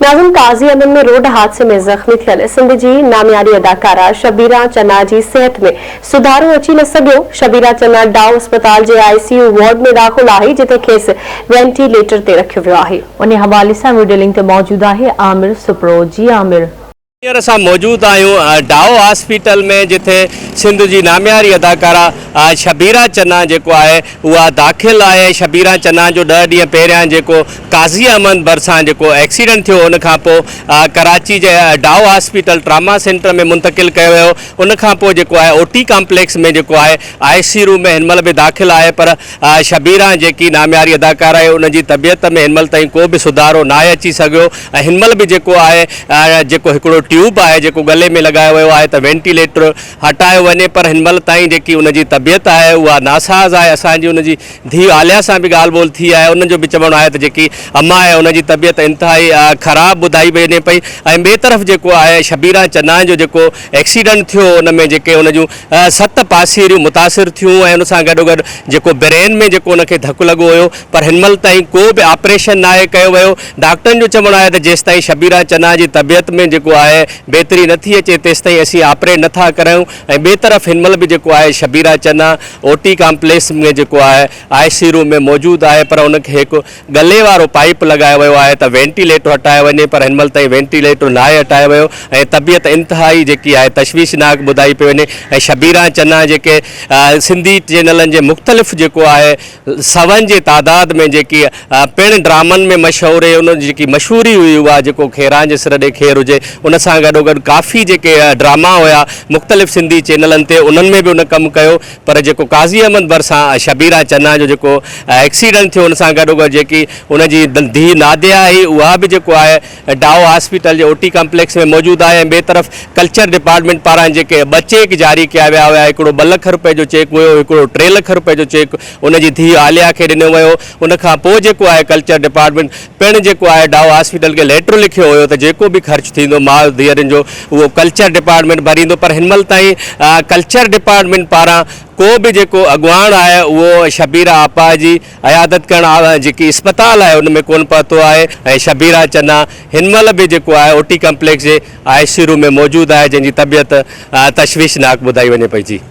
ناظم قاضي امن ۾ روڊ حادثي ۾ زخمي ٿيل سنڌ جي نامياري اداڪارا شبيرا چنا جي صحت ۾ سڌارو اچي نه سگهيو، شبيرا چنا ڊائو اسپتال جي آء سي يو وارڊ ۾ داخل آهي جتي کيس وينٽي ليٽر تي رکيو ويو آهي. انهي حوالي سان وڊيو لنڪ تي موجود آهي عامر سپرو جي عامر. هينئر اسان موجود آهيون ڊائو هاسپيٽل ۾ جتي سنڌ جي نامياري اداڪارا شبيرا چنا جيڪو آهي اها داخل آهي ۽ شبيرا چنا جو ڏهه ڏينهن پهريان جيڪو قاضي احمد ڀرسان جيڪو ايڪسيڊنٽ ٿيو ان کان پوء ڪراچي جي ڊائو هاسپيٽل ٽراما سينٽر ۾ منتقل ڪيو ويو ان کان پوء جيڪو آهي او ٽي ڪامپليڪس ۾ جيڪو آهي آء سي روم ۾ هن مهل به داخل آهي پر شبيران جيڪي نامياري اداڪاره آهي ان جي طبيعت ۾ هن مهل تائين ڪو به سڌارو ناهي اچي سگهيو ۽ هن مهل به جيڪو آهي جيڪو هڪڙو ٽيوب آهي جيڪو ڳلي ۾ لڳايو ويو آهي ته وينٽيليٽر هٽايو وڃي پر هن مهل تائين جيڪي ان جي طبيعت آهي اها ناساز آهي اسان جي ان جي ڌيء عاليا سان به ڳالهه ٻولهه ٿي آهي ان جو به چوڻ آهي ته جيڪي اما آهي ان جي طبيعت انتهائي خراب ٻڌائي وڃي پئي ۽ ٻئي طرف جيڪو آهي شبيران چنان جو جيڪو ايڪسيڊنٽ ٿيو ان ۾ جيڪي ان جون ست پاسيريون متاثر ٿيون ۽ ان سان گڏوگڏ جيڪو برين ۾ جيڪو ان کي ڌڪ لڳو هيو پر هن مهل تائين ڪو به آپريشن ناهي ڪيو ويو ڊاڪٽرن جو چوڻ آهي ته جيستائين شبيرا چنا جي طبيعت ۾ جيڪو آهي بهتري نه ٿي اچي تيستائين اسين آپريٽ نه ٿا ڪرايون ۽ ٻئي طرف هن مهل به جيڪو آهي شبيرا چنا او ٽي ڪامپليڪس ۾ جيڪو آهي آء سي روم ۾ موجود آهي پر ان کي هڪ ڳلي وارو پائيپ لڳايو ويو آهي ته وينٽيليٽر هٽايو وڃي پر هن مهل تائين وينٽيليٽر ناهي هٽايو ويو ۽ طبيعت انتهائي جيڪي آهي تشويشناڪ ٻڌائي پئي وڃي ۽ شبيران چنا جيڪي سنڌي چينلن جي مختلف جيڪو آهي سون جي تعداد ۾ جيڪي پڻ ڊرامن ۾ مشهور هئي ان جي جيڪي مشهوري هئي اها جيڪو خيران جي سر ڏي خير هجي ان سان گڏوگڏ ڪافي جيڪي ڊراما هيا مختلف سنڌي چينلن تي انهن ۾ به ان ڪم ڪيو پر جيڪو قاضي احمد ڀرسان شبيرا چنا جو جيڪو ايڪسيڊنٽ ٿيو ان سان گڏوگڏ جيڪي ان جي ڌيء ناديه آهي اها به جيڪو آهي ڊائو هاسپيٽل جي او ٽي ڪمپليڪس ۾ موجود آهي ۽ ٻئي طرف ڪلچر ڊپارٽمينٽ پاران جيڪي ٻه چيڪ جاري ڪيا ويا هيا هڪڙو ٻه لک روپئي جو چيڪ هيو هڪڙو ٽي لک روپئي جو چيڪ ان جي ڌيء عاليه کي ڏنو ويو ان کان پوء جيڪو آهي ڪلچر ڊپارٽمينٽ پڻ جيڪو آهي ڊائو هاسپيٽل کي ليٽر لکيو هيو ته جيڪو به خرچ ٿيندو ماء ڌيئرن جو اهو ڪلچر ڊپارٽمينٽ ڀريندو پر هن مهل تائين ڪلچر ڊپارٽمينٽ پاران ڪو به جيڪو اڳواڻ آهي اهو شبيرا آپا جي عيادت ڪرڻ جيڪي اسپتال آهي ان ۾ ڪونه پهتو آهي ۽ شبيرا چنا هن مهل به جيڪو آهي او ٽي ڪمپليڪس جي آء سي روم ۾ موجود آهي جنهن جي طبيعت تشويشناڪ ٻڌائي وڃي پئي جي.